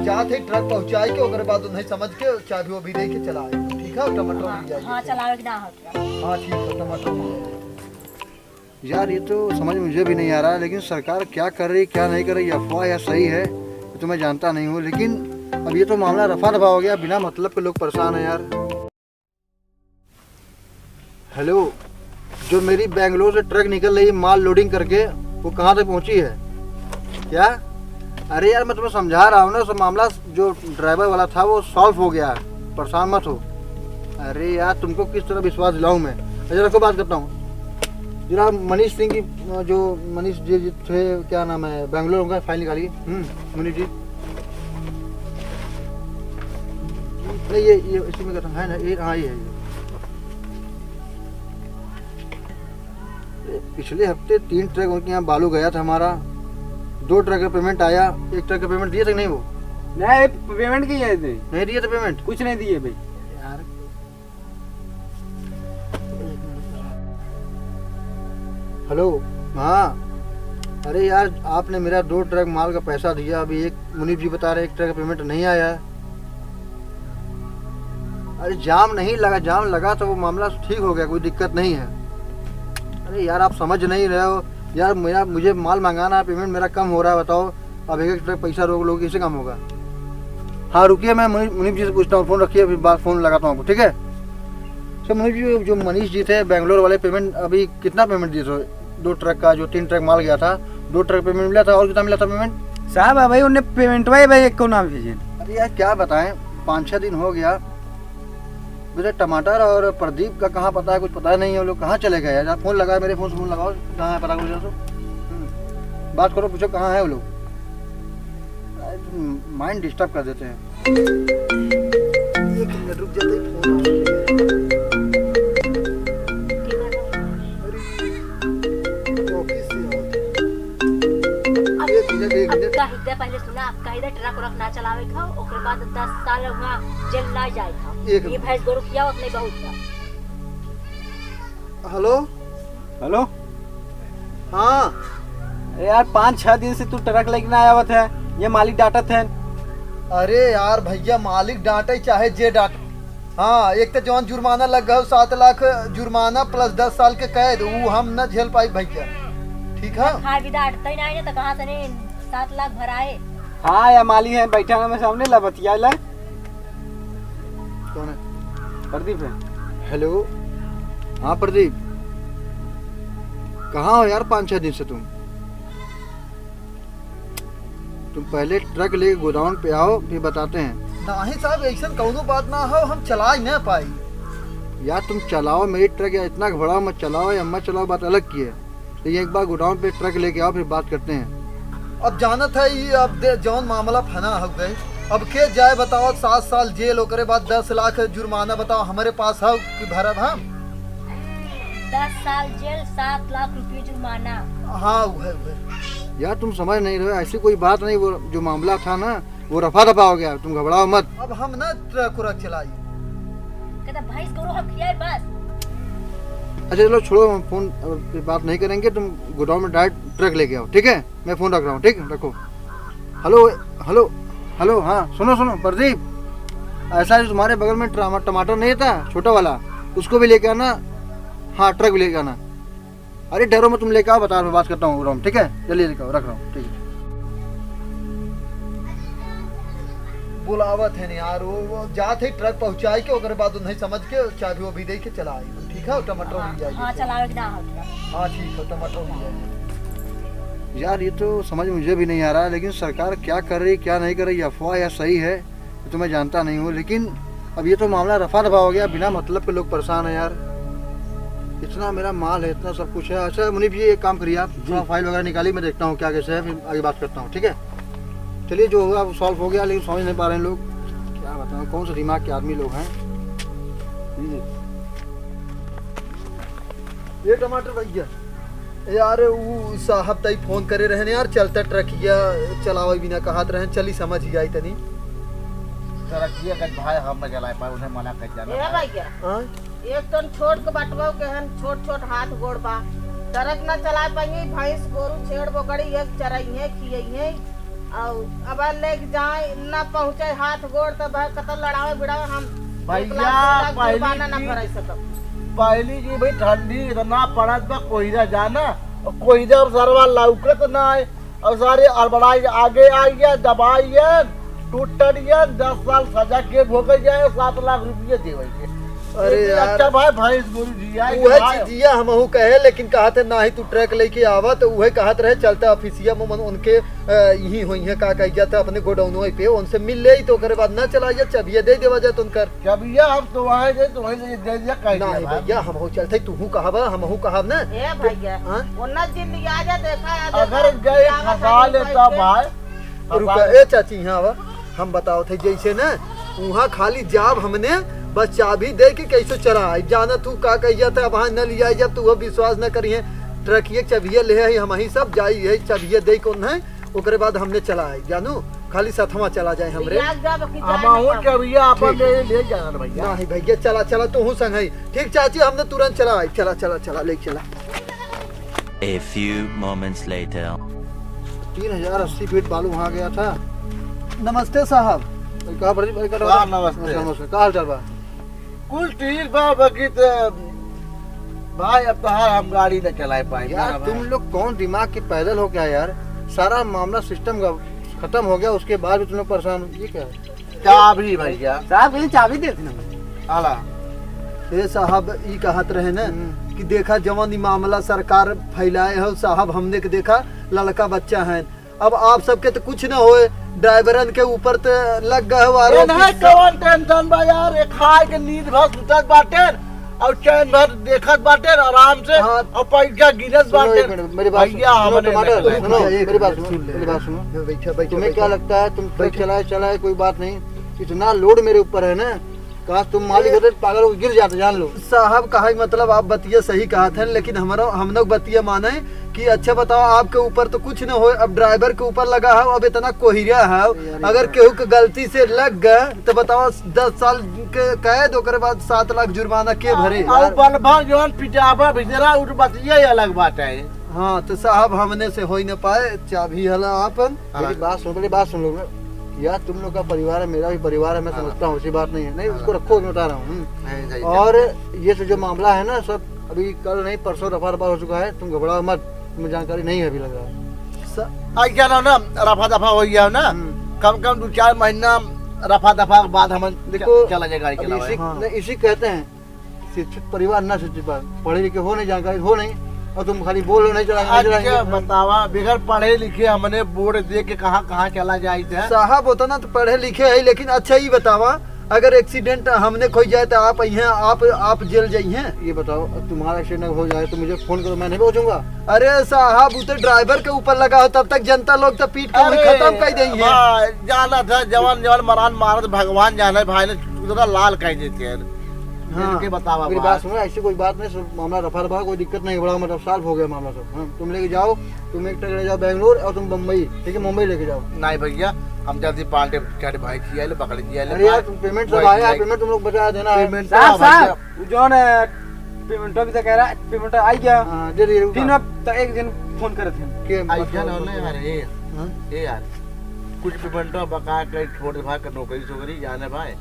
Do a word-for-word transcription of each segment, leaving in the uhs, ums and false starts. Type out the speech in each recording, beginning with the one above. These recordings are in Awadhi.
जात है ट्रक पहुँचाए के, ओकरे बाद उन्हें समझ के चाबी वाबी दे के चला आए। ठीक है, टमाटर हाँ, मिल जाएगी। हाँ, चलावे के ना होता। हाँ, ठीक है, टमाटर मिल जाएगी। यार, ये तो समझ मुझे भी नहीं आ रहा है, लेकिन सरकार क्या कर रही, क्या नहीं कर रही, अफवाह या सही है, ये तो मैं जानता नहीं हूँ। लेकिन अब ये तो मामला रफा दफा हो गया, बिना मतलब के लोग परेशान हैं यार। हेलो, जो मेरी बेंगलोर से ट्रक निकल रही है माल लोडिंग करके, वो कहाँ तक पहुँची है? क्या? अरे यार, मैं तुम्हें समझा रहा हूँ ना, सब मामला जो ड्राइवर वाला था वो सॉल्व हो गया, परेशान मत हो। अरे यार, तुमको किस तरह विश्वास दिलाऊँ मैं? अच्छा, रखो, बात करता हूँ। जरा मनीष सिंह की, जो मनीष जी, जी थे, क्या नाम है, बेंगलोर, उनका फाइल निकालिए। हम्म, मनीष जी। नहीं, ये, ये इसी में कहता है ना, ये, हाँ, ये है, ये। पिछले हफ्ते तीन ट्रक उनके यहाँ बालू गया था हमारा, दो ट्रक का पेमेंट आया, एक ट्रक का पेमेंट दिए थे कि नहीं वो? नहीं, पेमेंट की है नहीं। नहीं दिए थे पेमेंट? कुछ नहीं दिए भाई। यार। हेलो, हाँ। अरे यार, आपने मेरा दो ट्रक माल का पैसा दिया, अभी एक मुनीब जी बता रहे एक ट्रक का पेमेंट नहीं आया। अरे जाम नहीं लगा, जाम लगा तो वो मामला ठीक हो गया, कोई दिक्कत नहीं है। अरे यार, आप समझ नहीं रहे हो यार, मेरा, मुझे माल मंगाना है, पेमेंट मेरा कम हो रहा है, बताओ, अब एक एक ट्रक पैसा रोक लो, कैसे काम होगा? हाँ, रुकिए, मैं मुनीब, मुनीब जी से पूछता हूँ, फोन रखिए, फिर बात, फोन लगाता हूँ आपको, ठीक है? अच्छा मुनीब जी, जो मनीष जी थे बेंगलोर वाले, पेमेंट अभी कितना पेमेंट दिए थे? दो ट्रक का, जो तीन ट्रक माल गया था, दो ट्रक पेमेंट मिला था, और कितना मिला था पेमेंट? साहब, अबही उन्हें पेमेंटवा ही भाई एको ना भेजे। अरे यार, क्या बताएं, पाँच छः दिन हो गया, मेरे टमाटर और प्रदीप का कहाँ पता है, कुछ पता नहीं है, वो लोग कहाँ चले गए यार। फोन लगाए, मेरे फोन से फोन लगाओ, कहाँ है पता करो जरा तो। हम्म, बात करो, पूछो कहाँ है वो लोग। अरे, माइंड डिस्टर्ब कर देते हैं। एक मिनट रुक जाते हैं, फोन आ रहा है। अरे, ऑफिस से आओ। अब एक मिनट, एक मिनट। आपका हिद्दा पहले सुना, आपका हिद्दा ट्रक व्रक ना चलावे का, ओकरे बाद दस साल हुआ जेल ना जाए का। एक ये मिनट। भैंस गोरू खियाओ अपने बहू का। हेलो। हेलो। हाँ। अरे यार, पाँच छह दिन से तू ट्रक लेके ना आवत है, ये मालिक डांटत है। अरे यार भैया, मालिक डांटे चाहे जे डांटे, हाँ, एक तो जौन जुर्माना लग गयो, सात लाख जुर्माना प्लस दस साल के कैद, ऊ हम न झेल पाई भैया। ठीक है? खाए भी डांटते ही नहीं ना, तो कहाँ से नहीं सात लाख भराए? हाँ, या मालिक है, बैठा ना, मैं सामने ला बतिया ला। कौन है? प्रदीप है। हेलो, हाँ प्रदीप, कहाँ हो यार पाँच छह दिन से तुम? तुम पहले ट्रक लेके गोडाउन पे आओ, फिर बताते हैं। नहीं साहब, ऐसन कौनो बात ना हो, हम चला ही ना पाई। यार तुम चलाओ मेरी ट्रक, या इतना घबराओ मत, चलाओ या मत चलाओ, बात अलग की है। तो ये एक बार गोडाउन पे ट्रक लेके आओ, फिर बात करते हैं। अब जानत है ये, अब दे, जौन मामला फना हो गए, अब के जाए बताओ, सात साल जेल, ओकरे बाद दस लाख जुर्माना, बताओ हमारे पास हो कि भरब हम? दस साल जेल, सात लाख रुपये जुर्माना। हाँ, उहे, उहे। यार तुम समझ नहीं रहे, ऐसी कोई बात नहीं, वो जो मामला था ना, वो रफा दफा हो गया, तुम घबराओ मत। अब हम ना ट्रक उरक चलाई। कहता भैंस गोरू हम खियाए बस। अच्छा चलो छोड़ो, हम फोन, अब बात नहीं करेंगे, तुम गोडाउन में डायरेक्ट ट्रक लेके आओ, ठीक है? मैं फोन रख रहा हूँ, ठीक है? रखो। हेलो, हेलो, हेलो, हाँ सुनो, सुनो प्रदीप, ऐसा जो तुम्हारे बगल में टमा-, टमाटर नहीं था छोटा वाला, उसको भी लेके आना। हाँ, ट्रक भी लेके आना। अरे डरो मत, तुम लेके आओ, बता, मैं बात करता हूँ, ठीक है? जल्दी लेके आओ, रख रहा हूँ, ठीक है। बुलावत है यार, वो, वो जात है ट्रक पहुँचाए के, ओकरे बाद उन्हें समझ के चाबी वाबी दे के चला आई, ठीक है? टमाटर हाँ, मिल जाएगी। हाँ, चलावे के ना होता। हाँ, ठीक है, टमाटर मिल जाएगी। यार, ये तो समझ मुझे भी नहीं आ रहा है, लेकिन सरकार क्या कर रही, क्या नहीं कर रही, अफवाह या सही है, ये तो मैं जानता नहीं हूँ, लेकिन अब ये तो मामला रफा दफा हो गया, बिना मतलब के लोग परेशान हैं यार। इतना मेरा माल है, इतना सब कुछ है। अच्छा मुनीब जी, एक काम करिए आप, जी। थोड़ा फाइल वगैरह निकालिए, मैं देखता हूँ क्या कैसे है, फिर आगे बात करता हूँ, ठीक है? चलिए, जो हुआ वो सॉल्व हो गया, लेकिन समझ नहीं पा रहे हैं लोग, क्या बताऊँ, कौन से दिमाग के आदमी लोग हैं। जी। ये टमाटर भैया, यार, उ साहब तई फोन करे रहन यार, चलता ट्रकिया चलावे बिना कहत रहन, चली समझ ही आई तनी। ट्रकिया के भाई हम न चलाए पाए, उन्हें मना कर जाना ए भाई। भैया, हाँ? एक तन छोट के बटवा के हन, छोट छोट हाथ गोड़ बा, ट्रक न चलाए पाएंगे, भैंस गोरू छेड़ बोकड़ी एक चराइहे खियइहे। और अब लेके जाए, ना पहुँचे हाथ गोड़, तो भाई कतल लड़ावे बिड़ावे, हम एक भैया, लाख, दो लाख पहली जुर्माना ना चीज, भराई सकब। पहली चीज भाई, ठंडी इतना पड़त बा, कोहिरा जाना, और कोहिरा अब सरवा लौकत ना है, और सारे अड़बड़ाई आगे आई है, दबाई है, टूट टट गया, दस साल सजा के भोगे जाए, सात लाख रुपये देवे के। अरे एक यार। अच्छा भाई, भैंस गोरू जिया, उहे भाई। चीजिया हमहू कहे, लेकिन कहत है, "नाही तू ट्रक लेके आवा," तो उहे कहत रहे, "चलता ऑफिसिया में, मन उनके, अ, यहीं होई है, का कही जाता, अपने गोडाउन पे, उनसे मिल ले, तो ओकरे बाद ना चला जा, चबिया दे देवा जाए तो उनकर।" चबिया हम तो वहाँ जे, तो वहीं से दे दिया, कह दिया नहीं भाई। भैया, हमहू चलते, तूहू कहबा, हमहू कहब ना। ए भैया, हाँ? उन्ना दिन लिया जा, देखा है, अगर देखा, गए लियावा फंसा खाली लेता पैसे। भाई, रुका, ए चाची, यहाँ आवा। हम बतावत है, जैसे ना, वहाँ खाली जाब हमने, बस चाबी दे के कैसे चला आई। जाना तू का कहिया था, वहाँ न लिया जब तू वो विश्वास न करिए। ट्रकिए के चबिया ले आई, हम ही सब जाई है, चबिया दे कौन है, ओकरे बाद हमने चला आई। जानू, खाली सथवा चला जाए हमरे। लिया जाब कि जाए हमहू ना चबिया अपन ठीक है। ले, ले जाना भैया। नहीं भैया, चला, चला, तू हूँ संग है। ठीक चाची, हमने तुरंत चला आई। चला, चला, चला, ले चला। A few moments later. तीन हजार अस्सी फीट बालू वहाँ गया था। नमस्ते साहब। अरे, कहाँ पर जी? अरे, कहाँ हाँ, पर? नमस्ते। नमस्ते, नमस्ते। का हाल चाल बा? कुल ठीक बा, बाकी तो भाई, अब तो हाल हम गाड़ी न चलाए पाए यार, ना तुम भाई। लोग कौन दिमाग के पैदल हो क्या यार? सारा मामला सिस्टम का खत्म हो गया, उसके बाद भी तुम लोग परेशान हो, ये क्या है? चाबी भैया। साहब, ये चाबी देते ना। आला। ए साहब, ई कहत रहे न हम्म। कि देखा, जवन ई मामला सरकार फैलाए हो साहब, हमने के देखा, लड़का बच्चा है। अब आप सबके तो कुछ न होए, ड्राइवरन के ऊपर तो लग गए हो आरोप। इन्हें कौन टेंशन बा यार, ये खाए के नींद भर सुतत बाटे और चैन भर देखत बाटे आराम से हाँ। और पैसा गिनत सुनो, बाटे। एक मिनट, मेरी बात भैया, सुनो, हमने टमाटर, नहीं सुनो, सुन ले, मेरी बात सुनो, सुन ले। मेरी बात सुनो। बैठा, बैठा, तुम्हें क्या बैठा। लगता है, तुम ट्रक बैठा। चलाए, चलाए, कोई बात नहीं, इतना लोड मेरे ऊपर है ना, काश तुम मालिक होते तो पागल होके गिर जाते, जान लो। साहब, कहा कि मतलब आप बतिया सही कहत हैं, लेकिन हमारा, हम लोग बतिया माने कि अच्छा बताओ, आपके ऊपर तो कुछ न होए, अब ड्राइवर के ऊपर लगा है, अब इतना कोहिरा है, अरे यार, अगर यार। केहू के गलती से लग गए तो बताओ, दस साल के कैद, ओकरे बाद सात लाख जुर्माना के भरे? और बलभा जौन पिटाबा भिजरा, उठ बतिया ही अलग बात है। हाँ, तो साहब, हमने से हो ही न पाए, चाबी हला आपन। मेरी बात सुन, पहले बात सुन लो ना। यार, तुम लोग का परिवार है, मेरा भी परिवार है, मैं हाँ। समझता हूँ, ऐसी बात नहीं है। नहीं, हाँ। उसको रखो, मैं बता रहा हूँ। हम्म। नहीं, नहीं, और नहीं। ये से जो मामला है ना, सब अभी कल नहीं, परसों रफा दफा हो चुका है, तुम घबराओ मत, तुम्हें जानकारी नहीं है अभी, लग रहा है। स-, आई क्या ना, ना, रफा दफा हो गया ना, हम्म। कम कम दो चार महीना रफा दफा के बाद हम देखो, च-, चला जाए गाड़ी अभी चलावे। इसी, हाँ। नहीं, इसी कहते हैं, शिक्षित परिवार ना शिक्षित परिवार, पढ़े लिखे हो नहीं, जानकारी हो नहीं, और तुम खाली बोल रहे हो, "नहीं चलाएंगे, नहीं अच्छा चलाएंगे।" बतावा, बगैर पढ़े लिखे हमने बोर्ड देख के कहाँ, कहाँ चला जाइत है? साहब, उतना तो पढ़े लिखे है, लेकिन अच्छा, ई बतावा, अगर एक्सीडेंट हमने खोई जाए तो आप अइहें, आप, आप जेल जइहें? ये बताओ, तुम्हारा एक्सीडेंट हो जाए तो मुझे फोन करो, मैं नहीं पहुंचूंगा। अरे साहब, वो तो ड्राइवर के ऊपर लगा हो, तब तक जनता लोग तो पीट के वहीं अरे, खत्म कर देंगे। भाई, जाना था, जवान, जवान मरान मारत, भगवान जाने, भाई ने उतना लाल कह देते हैं। हाँ। इनके बतावा मेरी बात। बात सुनो, ऐसी कोई बात नहीं, सब मामला रफा दफा, कोई दिक्कत नहीं, बड़ा मतलब सॉल्व हो गया मामला सब। हाँ, तुम लेके जाओ, तुम एक ट्रक ले जाओ बेंगलोर और तुम बम्बई, ठीक है, मुंबई लेके जाओ। नहीं भैया, हम जल्दी पांडे चढ़ भाई जी आए, पकड़ जी आए, अरे यार, भाई। तुम पेमेंट सब वही आया है, नहीं। पेमेंट तुम लोग बचा देना है। पेमेंट साहब, तो साहब, भैया। वो जौन है, पेमेंट अभी तक कह रहा है, पेमेंट आ गया। हाँ, दे दे, रुका। तीन वक्त एक दिन फोन करत हैं। के आई मतलब क्या नाम है यार, ये? हाँ? ये यार, कुछ पेमेंट बका के छोड़ दे भाई, नौकरी सोकरी जाने भाई।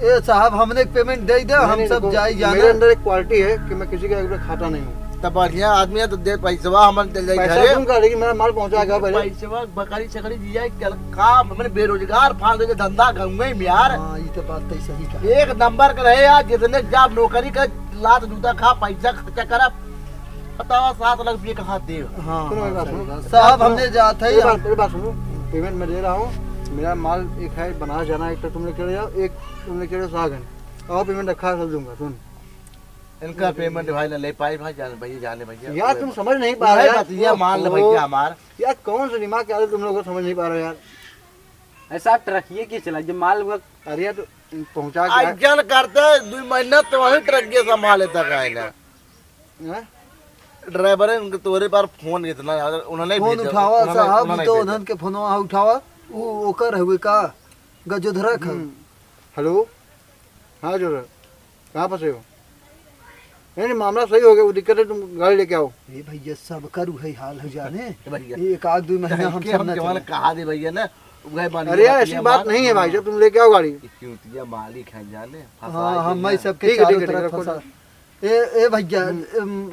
ए साहब, हमने एक पेमेंट दे दे, नहीं, हम नहीं, सब देखो, जाई जाना। मेरे अंदर एक क्वालिटी है कि मैं किसी का एक रुपया खाता नहीं हूँ। तब बढ़िया आदमी है तो दे पैसवा, हमन चल जाई पैसा घरे। दूंगा, लेकिन मेरा माल पहुंचाएगा पहले। पैसवा बकरी छकरी दिया, कल का हमने बेरोजगार फाल दे धंधा गाँव में यार। हाँ, ये तो बात तो सही कहा। एक नंबर का रहे यार, जितने जाब नौकरी कर, लात जूता खा, पैसा खर्चा करा। बताओ, सात लाख रुपये कहाँ देव? हाँ, सुनो, मेरी हाँ, बात सही सुनो। बात। साहब, हमने जात है मेरी बात, हम मेरी बात सुनो। पेमेंट मैं दे रहा हूँ। मेरा माल एक है, बनारस जाना है, एक तो तुम लेके जाओ, एक तुम लेके जाओ सागन। और पेमेंट रखा है, सब दूंगा। सुन। इनका पेमेंट भाई ना ले पाए भाई, जाने भैया, जाने भैया। यार, तुम समझ नहीं पा रहे यार। बात ये मान ले ओहो। भैया हमार। यार, कौन सा दिमाग के आदमी तुम लोग समझ नहीं पा रहे यार। ऐसा ट्रकिए के चला, जब माल हुआ। अरे यार, तो पहुंचा के आई जन करते, दो महीना तो वहीं ट्रक के संभाले तक आए ना। हैं? ड्राइवर है, उनके तोरे पर फोन इतना ज्यादा, उन्होंने फोन भेजा, उठावा उन्होंने, साहब, उन्होंने तो भेजा। उन्हन के फोनवा उठावा, वो ओकर हुए का, गजोधरा का। हम्म। हेलो, हाँ जोधरा, कहाँ फंसे हो? नहीं, नहीं, मामला सही हो गया, वो दिक्कत है, तुम गाड़ी लेके आओ। ए भैया, सब करू है हाल है जाने। ए भैया, एक आध दो महीना हम सब ना चले। कहा दे भैया ना, वह बानी अरे यार, ऐसी बात नहीं है भाई साहब, तुम लेके आओ गाड़ी। चूतिया मालिक है जाने, हाँ, हम सबके चारों तरफ फंसा। ए, ए भैया,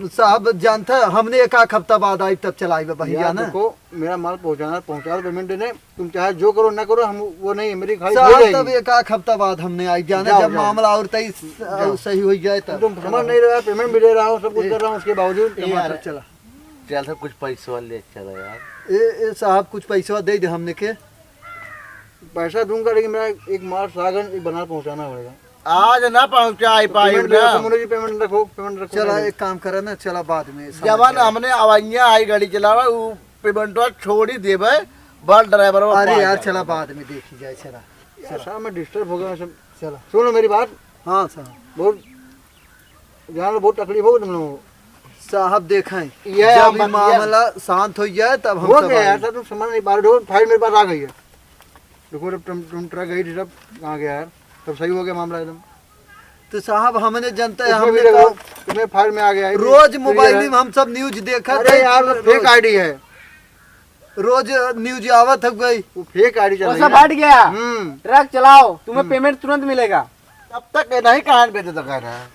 साहब जानता है, हमने एक आध हफ्ता बाद आई तब चलाई भैया ना। देखो, मेरा माल पहुंचाना, पहुंचा दो, पेमेंट देने, तुम चाहे जो करो ना करो, हम वो नहीं है, मेरी खाली साहब, तब एक आध हफ्ता बाद हमने आई जाने, जब मामला और तई सही हो जाए तब। तुम समझ नहीं रहा, पेमेंट भी दे रहा हूँ, सब कुछ कर रहा हूँ, उसके बावजूद। चला। चल साहब, कुछ पैसवा ले चला यार। ए, ए साहब, कुछ पैसवा दे दे हमने के। पैसा दूंगा, लेकिन मेरा एक माल सागन एक बनारस पहुंचाना पड़ेगा। आज ना पहुंचा पाई ना। मुनीब जी, पेमेंट रखो, पेमेंट रखो। चला, एक काम करा ना, चला बाद में। जवान हमने अवैया आई गाड़ी चलावा, वो पेमेंटवा छोड़ी देबे, बड़ ड्राइवर। अरे यार, चला बाद में देखी जाए, चला। यार, साहब, मैं डिस्टर्ब हो गया सब। चला। सुनो मेरी बात। हाँ साहब। बहुत जान लो, बहुत तकलीफ हो तुम लोगों को। साहब देखें, ये जब हम ये बात मामला शांत हो जाए तब हम हो सब गया यार, आएंगे। सर, तुम समझ नहीं पा रहे हो, फाइल मेरे पास आ गई है। देखो, जब तुम, तुम ट्रक गई थी, सब कहाँ गया यार? सब सही हो गया मामला एकदम। तो साहब, हमने जनता है, उसमें हमने भी देखो, कहा तुम्हें फाइल में आ गया है, रोज ये मोबाइल है। में हम सब न्यूज देखा अरे थे, यार, वो रोज। फेक आईडी है। रोज न्यूज आवत है गई। वो फेक आईडी चल वो रही सब है। हट गया। हम्म। ट्रक चलाओ, तुम्हें हम्म। पेमेंट तुरंत मिलेगा। अब तक ये नहीं कहाँ भेजे तो कह रहा है।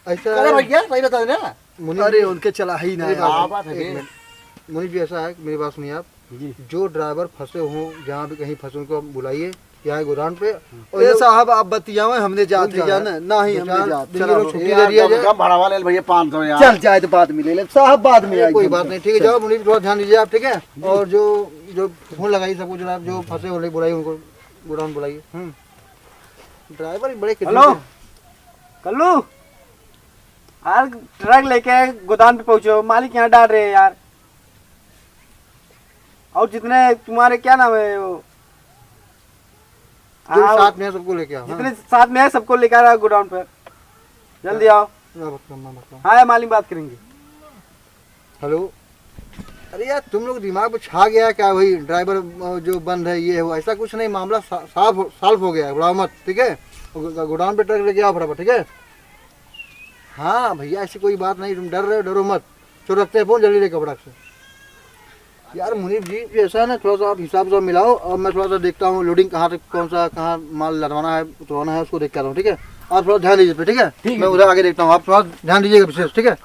ऐसा अरे है। भैया, सही बता देना। मुनीब अरे जी, उनके चला ही ना मेरी यार। बात, बात है एक जी। मिनट। मुनीब जी, ऐसा है कि मेरी बात सुनिए आप। जी। जो ड्राइवर फंसे हों, जहाँ भी कहीं फंसे, उनको आप बुलाइए, यहाँ गोदाम पे। और ये लोग साहब, आप बतियावे, हमने जात रुक है जाओ यार। जाना, ना ही दो हमने चार जात। दिन चला ये लोग लो। छुट्टी ये ले यार, लिया जाए। कम भाड़ा वाले भैया, पाँच सौ यार। चल जाए तो बाद में ले ले साहब, बाद में अरे, आएंगे कोई हम बात सब। नहीं, ठीक है, चल। जाओ मुनीब, थोड़ा ध्यान दीजिए आप, ठीक है? जी। और जो, जो फोन लगाइए सबको, जो आप, जो फंसे हो, बुलाइए उनको, गोदाम बुलाइए। हम्म। ड्राइवर भी बड़े हेलो, किस्म के। कल्लू, यार, ट्रक लेके गोदाम पे पहुंचो, मालिक यहाँ डाल रहे हैं यार। और जितने तुम्हारे, क्या नाम है वो, जो हाँ, साथ में है, सबको लेके आओ, हाँ। जितने साथ में है, सबको लेकर आओ गोडाउन पर, जल्दी आओ। मैं बताऊँ, मैं बताऊँ। हाँ, मालिक, बात करेंगे। हेलो, अरे यार, तुम लोग दिमाग में छा गया क्या? वही ड्राइवर, अ, जो बंद है, ये है, वो, ऐसा कुछ नहीं, मामला सा-, साफ हो, सॉल्व हो गया है, घबराओ मत, ठीक है? गो-, गोडाउन पे ट्रक लेके आओ फटाफट, ठीक है? हाँ भैया, ऐसी कोई बात नहीं, तुम डर रहे हो, डरो मत। चलो, रखते हैं फोन, जल्दी लेके आओ फटाक से। यार मुनीब जी, ये ऐसा है ना, थोड़ा सा आप हिसाब से मिलाओ और मैं थोड़ा सा देखता हूँ लोडिंग कहाँ तक, कौन सा, कहाँ माल लदवाना है, उतरवाना है, उसको देख के आता हूँ, ठीक है? आप थोड़ा ध्यान दीजिए इस पे, ठीक है? ठीक है। मैं उधर आगे देखता हूँ, आप थोड़ा ध्यान दीजिएगा विशेष, ठीक है?